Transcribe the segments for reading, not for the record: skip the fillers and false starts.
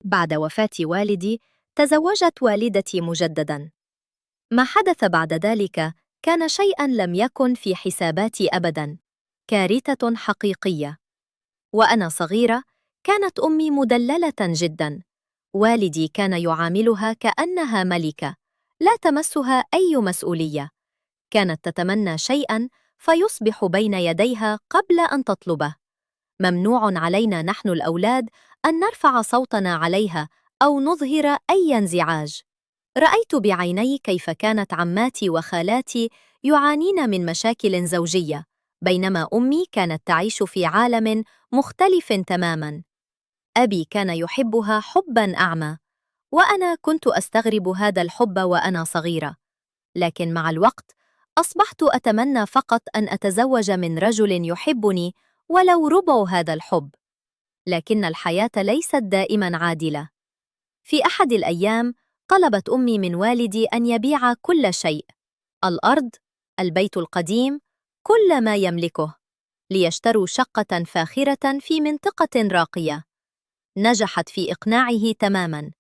بعد وفاة والدي، تزوجت والدتي مجدداً. ما حدث بعد ذلك كان شيئاً لم يكن في حساباتي أبداً، كارثة حقيقية. وأنا صغيرة، كانت أمي مدللة جداً. والدي كان يعاملها كأنها ملكة، لا تمسها أي مسؤولية. كانت تتمنى شيئاً فيصبح بين يديها قبل أن تطلبه. ممنوع علينا نحن الأولاد أن نرفع صوتنا عليها أو نظهر أي انزعاج. رأيت بعيني كيف كانت عماتي وخالاتي يعانين من مشاكل زوجية، بينما أمي كانت تعيش في عالم مختلف تماماً. أبي كان يحبها حباً أعمى، وأنا كنت أستغرب هذا الحب وأنا صغيرة. لكن مع الوقت أصبحت أتمنى فقط أن أتزوج من رجل يحبني ولو ربع هذا الحب. لكن الحياة ليست دائماً عادلة. في أحد الأيام طلبت أمي من والدي أن يبيع كل شيء: الأرض، البيت القديم، كل ما يملكه، ليشتروا شقة فاخرة في منطقة راقية. نجحت في إقناعه تماماً.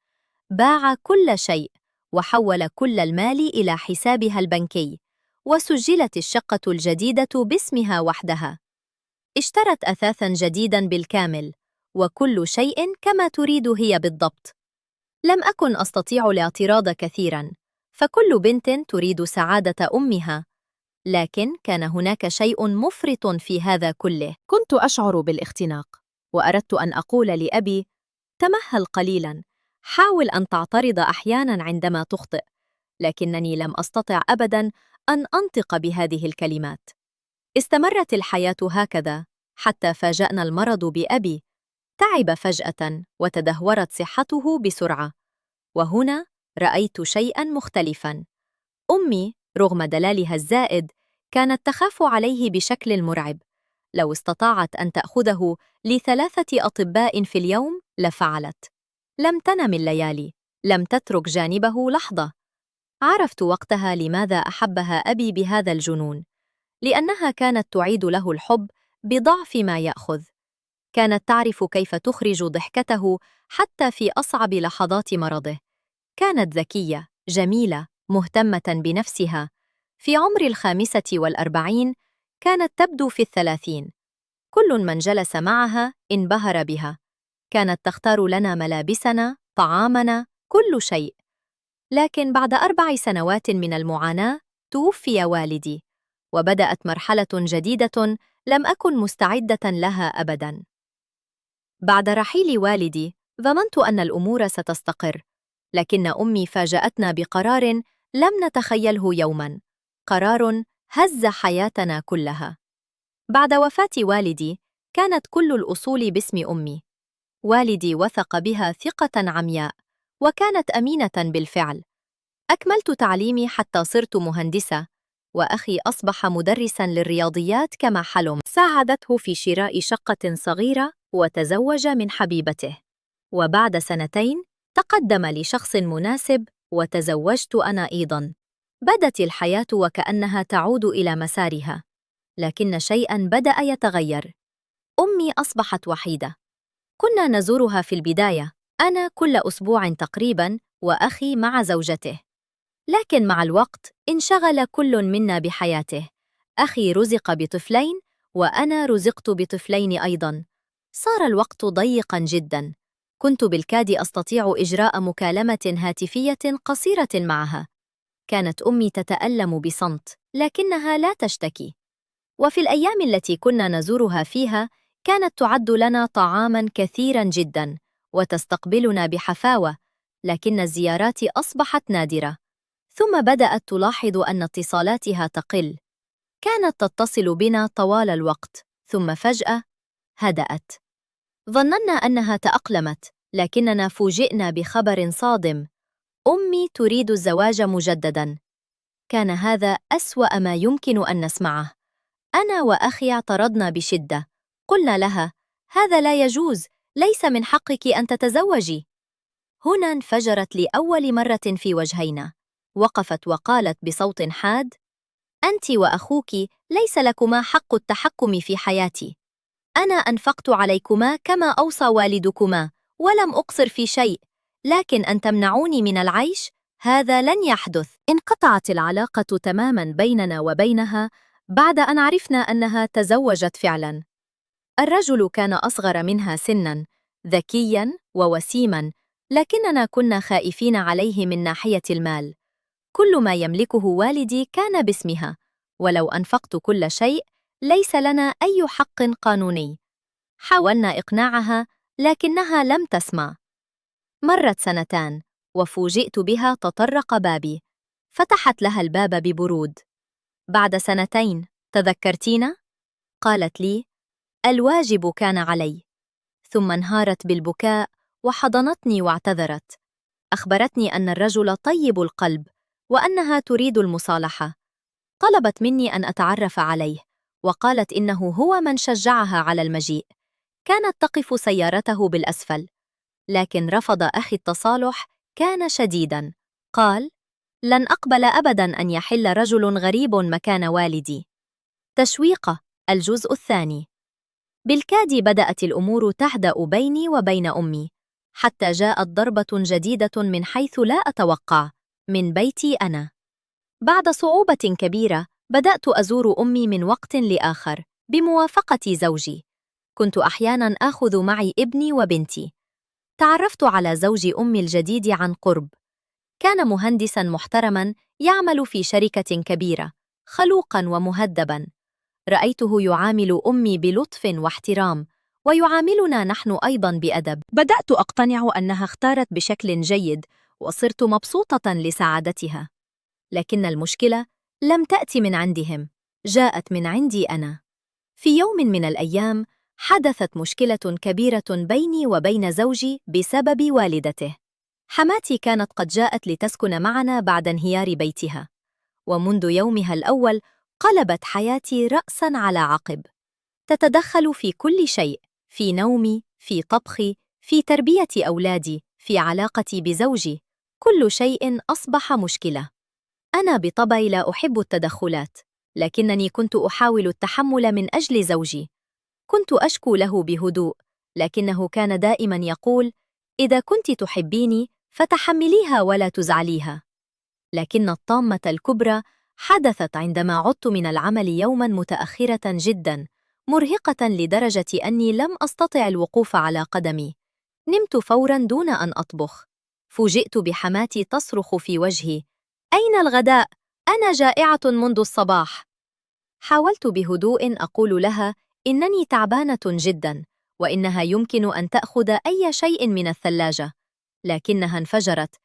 باع كل شيء وحول كل المال إلى حسابها البنكي، وسجلت الشقة الجديدة باسمها وحدها. اشترت أثاثاً جديداً بالكامل، وكل شيء كما تريد هي بالضبط. لم أكن أستطيع الاعتراض كثيراً، فكل بنت تريد سعادة أمها. لكن كان هناك شيء مفرط في هذا كله. كنت أشعر بالاختناق، وأردت أن أقول لأبي: تمهل قليلاً، حاول أن تعترض أحياناً عندما تخطئ. لكنني لم أستطع أبداً أن أنطق بهذه الكلمات. استمرت الحياة هكذا حتى فاجأنا المرض بأبي. تعب فجأة وتدهورت صحته بسرعة. وهنا رأيت شيئاً مختلفاً. أمي رغم دلالها الزائد كانت تخاف عليه بشكل مرعب. لو استطاعت أن تأخذه ل3 أطباء في اليوم لفعلت. لم تنم الليالي، لم تترك جانبه لحظة. عرفت وقتها لماذا أحبها أبي بهذا الجنون، لأنها كانت تعيد له الحب بضعف ما يأخذ. كانت تعرف كيف تخرج ضحكته حتى في أصعب لحظات مرضه. كانت ذكية، جميلة، مهتمة بنفسها. في عمر 45 كانت تبدو في 30. كل من جلس معها انبهر بها. كانت تختار لنا ملابسنا، طعامنا، كل شيء. لكن بعد 4 سنوات من المعاناة توفي والدي، وبدأت مرحلة جديدة لم أكن مستعدة لها أبداً. بعد رحيل والدي ظننت أن الأمور ستستقر، لكن أمي فاجأتنا بقرار لم نتخيله يوماً، قرار هز حياتنا كلها. بعد وفاة والدي كانت كل الأصول باسم أمي. والدي وثق بها ثقة عمياء، وكانت أمينة بالفعل. أكملت تعليمي حتى صرت مهندسة، وأخي أصبح مدرساً للرياضيات كما حلم. ساعدته في شراء شقة صغيرة وتزوج من حبيبته. وبعد 2 سنين تقدم لي شخص مناسب وتزوجت أنا أيضاً. بدت الحياة وكأنها تعود إلى مسارها، لكن شيئاً بدأ يتغير. أمي أصبحت وحيدة. كنا نزورها في البداية، أنا كل أسبوع تقريباً، وأخي مع زوجته. لكن مع الوقت انشغل كل منا بحياته. أخي رزق بطفلين، وأنا رزقت بطفلين أيضاً. صار الوقت ضيقاً جداً. كنت بالكاد أستطيع إجراء مكالمة هاتفية قصيرة معها. كانت أمي تتألم بصمت، لكنها لا تشتكي. وفي الأيام التي كنا نزورها فيها كانت تعد لنا طعاماً كثيراً جداً وتستقبلنا بحفاوة، لكن الزيارات أصبحت نادرة. ثم بدأت تلاحظ أن اتصالاتها تقل. كانت تتصل بنا طوال الوقت، ثم فجأة هدأت. ظننا أنها تأقلمت، لكننا فوجئنا بخبر صادم: أمي تريد الزواج مجدداً. كان هذا أسوأ ما يمكن أن نسمعه. أنا وأخي اعترضنا بشدة. قلنا لها: هذا لا يجوز، ليس من حقك أن تتزوجي. هنا انفجرت لأول مرة في وجهينا. وقفت وقالت بصوت حاد: أنت وأخوك ليس لكما حق التحكم في حياتي. أنا أنفقت عليكما كما أوصى والدكما، ولم أقصر في شيء، لكن أن تمنعوني من العيش؟ هذا لن يحدث. انقطعت العلاقة تماماً بيننا وبينها بعد أن عرفنا أنها تزوجت فعلاً. الرجل كان أصغر منها سناً، ذكياً ووسيماً، لكننا كنا خائفين عليه من ناحية المال. كل ما يملكه والدي كان باسمها، ولو أنفقت كل شيء ليس لنا أي حق قانوني. حاولنا إقناعها، لكنها لم تسمع. مرت سنتان، وفوجئت بها تطرق بابي. فتحت لها الباب ببرود. بعد سنتين، تذكرتينا؟ قالت لي: الواجب كان علي. ثم انهارت بالبكاء وحضنتني واعتذرت. أخبرتني أن الرجل طيب القلب وأنها تريد المصالحة. طلبت مني أن أتعرف عليه، وقالت إنه هو من شجعها على المجيء. كانت تقف سيارته بالأسفل، لكن رفض أخي التصالح كان شديداً. قال: لن أقبل أبداً أن يحل رجل غريب مكان والدي. تشويقة. الجزء الثاني. بالكاد بدأت الأمور تهدأ بيني وبين أمي، حتى جاءت ضربة جديدة من حيث لا أتوقع، من بيتي أنا. بعد صعوبة كبيرة بدأت أزور أمي من وقت لآخر بموافقة زوجي. كنت أحياناً آخذ معي ابني وبنتي. تعرفت على زوج أمي الجديد عن قرب. كان مهندساً محترماً يعمل في شركة كبيرة، خلوقاً ومهذباً. رأيته يعامل أمي بلطف واحترام، ويعاملنا نحن أيضاً بأدب. بدأت أقتنع أنها اختارت بشكل جيد، وصرت مبسوطة لسعادتها. لكن المشكلة لم تأتي من عندهم، جاءت من عندي أنا. في يوم من الأيام حدثت مشكلة كبيرة بيني وبين زوجي بسبب والدته. حماتي كانت قد جاءت لتسكن معنا بعد انهيار بيتها، ومنذ يومها الأول قلبت حياتي رأساً على عقب. تتدخل في كل شيء، في نومي، في طبخي، في تربية أولادي، في علاقتي بزوجي. كل شيء أصبح مشكلة. أنا بطبعي لا أحب التدخلات، لكنني كنت أحاول التحمل من أجل زوجي. كنت أشكو له بهدوء، لكنه كان دائما يقول: إذا كنت تحبيني فتحمليها ولا تزعليها. لكن الطامة الكبرى حدثت عندما عدت من العمل يوما متأخرة جدا، مرهقة لدرجة أني لم أستطع الوقوف على قدمي. نمت فورا دون أن أطبخ. فوجئت بحماتي تصرخ في وجهي: أين الغداء؟ أنا جائعة منذ الصباح. حاولت بهدوء أقول لها إنني تعبانة جدا، وإنها يمكن أن تأخذ أي شيء من الثلاجة، لكنها انفجرت: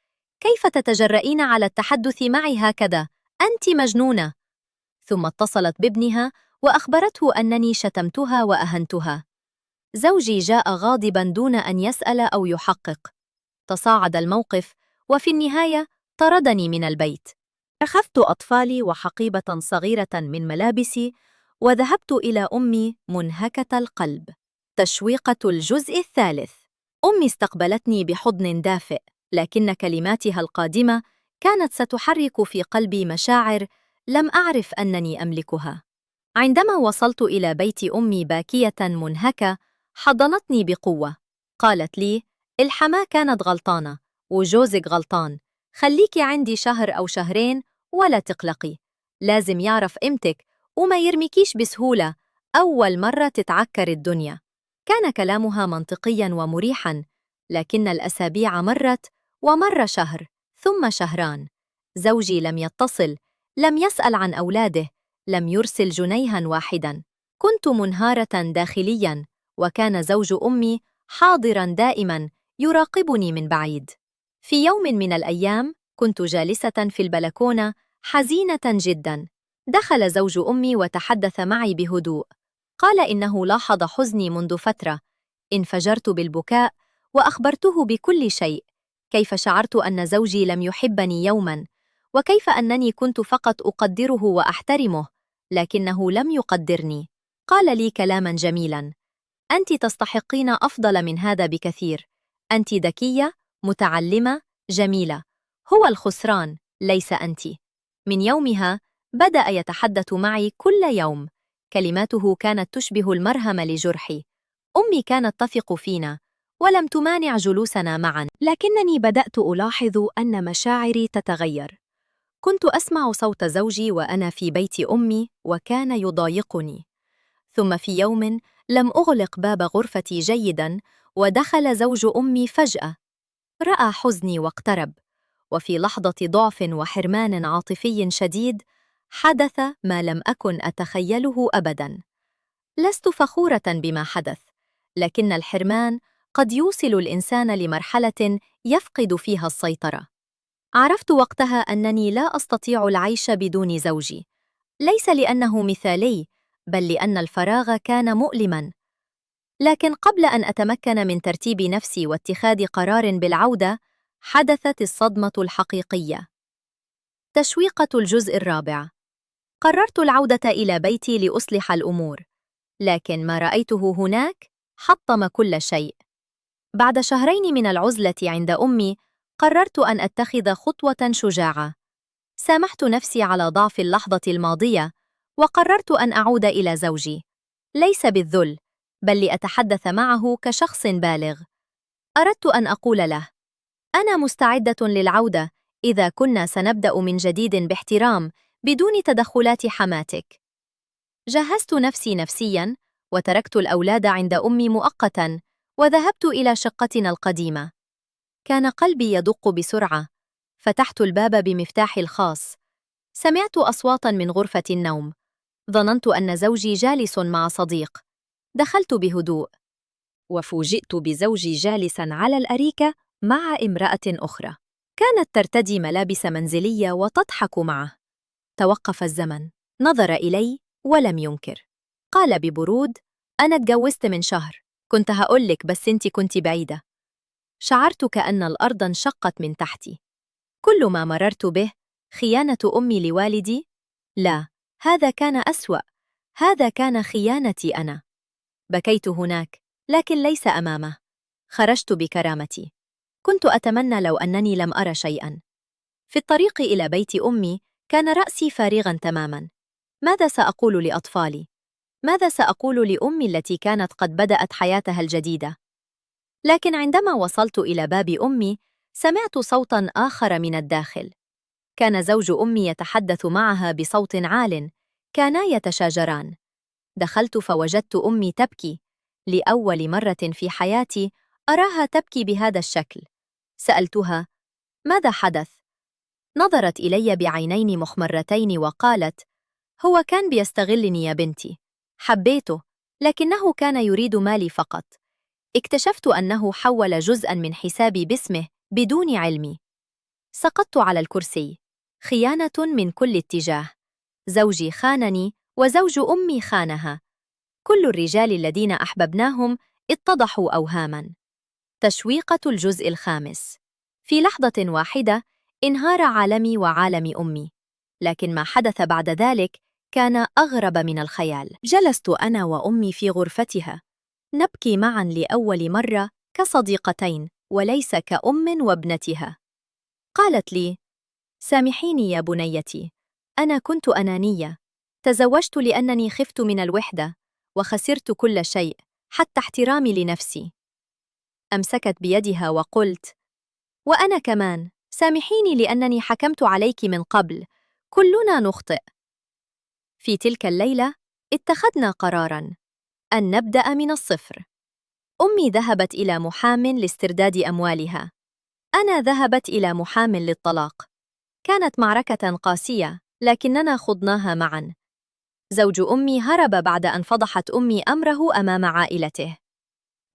كيف تتجرئين على التحدث معي هكذا؟ أنت مجنونة! ثم اتصلت بابنها وأخبرته أنني شتمتها وأهنتها. زوجي جاء غاضبا دون أن يسأل أو يحقق. تصاعد الموقف، وفي النهاية طردني من البيت. أخذت أطفالي وحقيبة صغيرة من ملابسي وذهبت إلى أمي منهكة القلب. تشويقة الجزء الثالث. أمي استقبلتني بحضن دافئ، لكن كلماتها القادمة كانت ستحرك في قلبي مشاعر لم أعرف أنني أملكها. عندما وصلت إلى بيت أمي باكية منهكة، حضنتني بقوة. قالت لي: الحماة كانت غلطانة، وجوزك غلطان. خليكي عندي شهر أو شهرين ولا تقلقي. لازم يعرف قيمتك وما يرميكيش بسهولة أول مرة تتعكر الدنيا. كان كلامها منطقياً ومريحاً، لكن الأسابيع مرت، ومر شهر، ثم شهران. زوجي لم يتصل، لم يسأل عن أولاده، لم يرسل جنيها واحداً. كنت منهارة داخلياً، وكان زوج أمي حاضراً دائماً يراقبني من بعيد. في يوم من الأيام كنت جالسة في البلكونة حزينة جداً. دخل زوج أمي وتحدث معي بهدوء. قال إنه لاحظ حزني منذ فترة. انفجرت بالبكاء وأخبرته بكل شيء: كيف شعرت أن زوجي لم يحبني يوماً، وكيف أنني كنت فقط أقدره وأحترمه، لكنه لم يقدرني. قال لي كلاماً جميلاً: أنت تستحقين أفضل من هذا بكثير. أنت ذكية، متعلمة، جميلة. هو الخسران ليس أنت. من يومها بدأ يتحدث معي كل يوم. كلماته كانت تشبه المرهم لجرحي. أمي كانت تثق فينا، ولم تمانع جلوسنا معا، لكنني بدأت ألاحظ أن مشاعري تتغير. كنت أسمع صوت زوجي وأنا في بيت أمي وكان يضايقني. ثم في يوم لم أغلق باب غرفتي جيداً ودخل زوج أمي فجأة. رأى حزني واقترب، وفي لحظة ضعف وحرمان عاطفي شديد حدث ما لم أكن أتخيله أبداً. لست فخورة بما حدث، لكن الحرمان قد يوصل الإنسان لمرحلة يفقد فيها السيطرة. عرفت وقتها أنني لا أستطيع العيش بدون زوجي، ليس لأنه مثالي، بل لأن الفراغ كان مؤلماً. لكن قبل أن أتمكن من ترتيب نفسي واتخاذ قرار بالعودة، حدثت الصدمة الحقيقية. تشويقة الجزء الرابع. قررت العودة إلى بيتي لأصلح الأمور، لكن ما رأيته هناك حطم كل شيء. بعد شهرين من العزلة عند أمي، قررت أن أتخذ خطوة شجاعة. سامحت نفسي على ضعف اللحظة الماضية، وقررت أن أعود إلى زوجي، ليس بالذل، بل لأتحدث معه كشخص بالغ. أردت أن أقول له: أنا مستعدة للعودة إذا كنا سنبدأ من جديد باحترام بدون تدخلات حماتك. جهزت نفسي نفسياً، وتركت الأولاد عند أمي مؤقتاً، وذهبت إلى شقتنا القديمة. كان قلبي يدق بسرعة. فتحت الباب بمفتاحي الخاص. سمعت أصواتاً من غرفة النوم. ظننت أن زوجي جالس مع صديق. دخلت بهدوء، وفوجئت بزوجي جالساً على الأريكة مع امرأة أخرى. كانت ترتدي ملابس منزلية وتضحك معه. توقف الزمن. نظر إلي ولم ينكر. قال ببرود: أنا اتجوزت من شهر، كنت هقولك بس انتي كنتي بعيدة. شعرت كأن الأرض انشقت من تحتي. كل ما مررت به خيانة أمي لوالدي؟ لا، هذا كان أسوأ. هذا كان خيانتي أنا. بكيت هناك، لكن ليس أمامه. خرجت بكرامتي. كنت أتمنى لو أنني لم أرى شيئاً. في الطريق إلى بيت أمي كان رأسي فارغاً تماماً. ماذا سأقول لأطفالي؟ ماذا سأقول لأمي التي كانت قد بدأت حياتها الجديدة؟ لكن عندما وصلت إلى باب أمي، سمعت صوتاً آخر من الداخل. كان زوج أمي يتحدث معها بصوت عال. كانا يتشاجران. دخلت فوجدت أمي تبكي. لأول مرة في حياتي أراها تبكي بهذا الشكل. سألتها: ماذا حدث؟ نظرت إلي بعينين محمرتين وقالت: هو كان بيستغلني يا بنتي. حبيته، لكنه كان يريد مالي فقط. اكتشفت أنه حول جزءاً من حسابي باسمه بدون علمي. سقطت على الكرسي. خيانة من كل اتجاه. زوجي خانني، وزوج أمي خانها. كل الرجال الذين أحببناهم اتضحوا أوهاماً. تشويقة الجزء الخامس. في لحظة واحدة انهار عالمي وعالم أمي، لكن ما حدث بعد ذلك كان أغرب من الخيال. جلست أنا وأمي في غرفتها، نبكي معاً لأول مرة كصديقتين وليس كأم وابنتها. قالت لي: سامحيني يا بنيتي، أنا كنت أنانية. تزوجت لأنني خفت من الوحدة، وخسرت كل شيء، حتى احترامي لنفسي. أمسكت بيدها وقلت: وأنا كمان، سامحيني لأنني حكمت عليك من قبل. كلنا نخطئ. في تلك الليلة اتخذنا قراراً أن نبدأ من الصفر. أمي ذهبت إلى محام لاسترداد أموالها. أنا ذهبت إلى محام للطلاق. كانت معركة قاسية، لكننا خضناها معاً. زوج أمي هرب بعد أن فضحت أمي أمره أمام عائلته.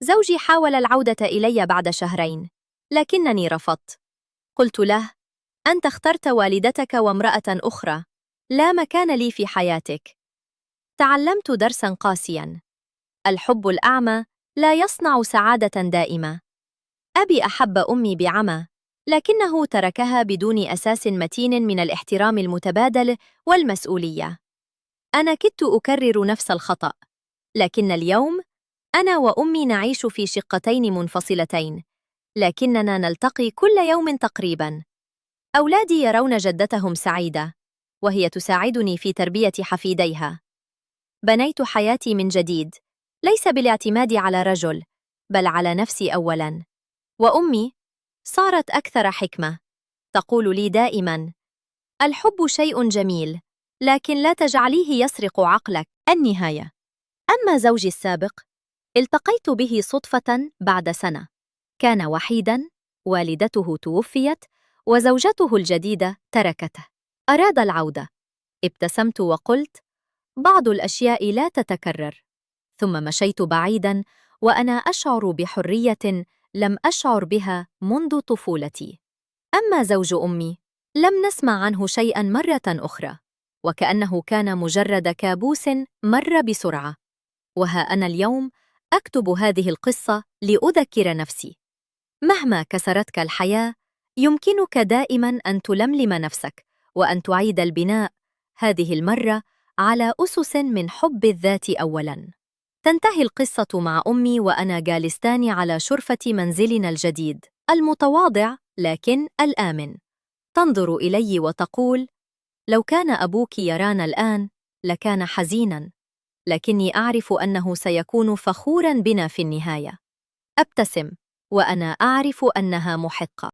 زوجي حاول العودة إلي بعد شهرين، لكنني رفضت. قلت له: أنت اخترت والدتك وامرأة أخرى، لا مكان لي في حياتك. تعلمت درساً قاسياً: الحب الأعمى لا يصنع سعادة دائمة. أبي أحب أمي بعمى، لكنه تركها بدون أساس متين من الاحترام المتبادل والمسؤولية. أنا كدت أكرر نفس الخطأ، لكن اليوم أنا وأمي نعيش في شقتين منفصلتين، لكننا نلتقي كل يوم تقريباً. أولادي يرون جدتهم سعيدة، وهي تساعدني في تربية حفيديها. بنيت حياتي من جديد، ليس بالاعتماد على رجل، بل على نفسي أولاً. وأمي صارت أكثر حكمة، تقول لي دائماً: الحب شيء جميل، لكن لا تجعليه يسرق عقلك. النهاية. أما زوجي السابق، التقيت به صدفة بعد سنة. كان وحيداً، والدته توفيت، وزوجته الجديدة تركته. أراد العودة. ابتسمت وقلت: بعض الأشياء لا تتكرر. ثم مشيت بعيداً وأنا أشعر بحرية لم أشعر بها منذ طفولتي. أما زوج أمي، لم نسمع عنه شيئاً مرة أخرى، وكأنه كان مجرد كابوس مر بسرعة. وها أنا اليوم أكتب هذه القصة لأذكر نفسي: مهما كسرتك الحياة، يمكنك دائماً أن تلملم نفسك وأن تعيد البناء، هذه المرة على أسس من حب الذات أولاً. تنتهي القصة مع أمي وأنا جالستان على شرفة منزلنا الجديد، المتواضع لكن الآمن. تنظر إلي وتقول: لو كان أبوك يرانا الآن لكان حزيناً، لكني أعرف أنه سيكون فخوراً بنا في النهاية. أبتسم وأنا أعرف أنها محقة.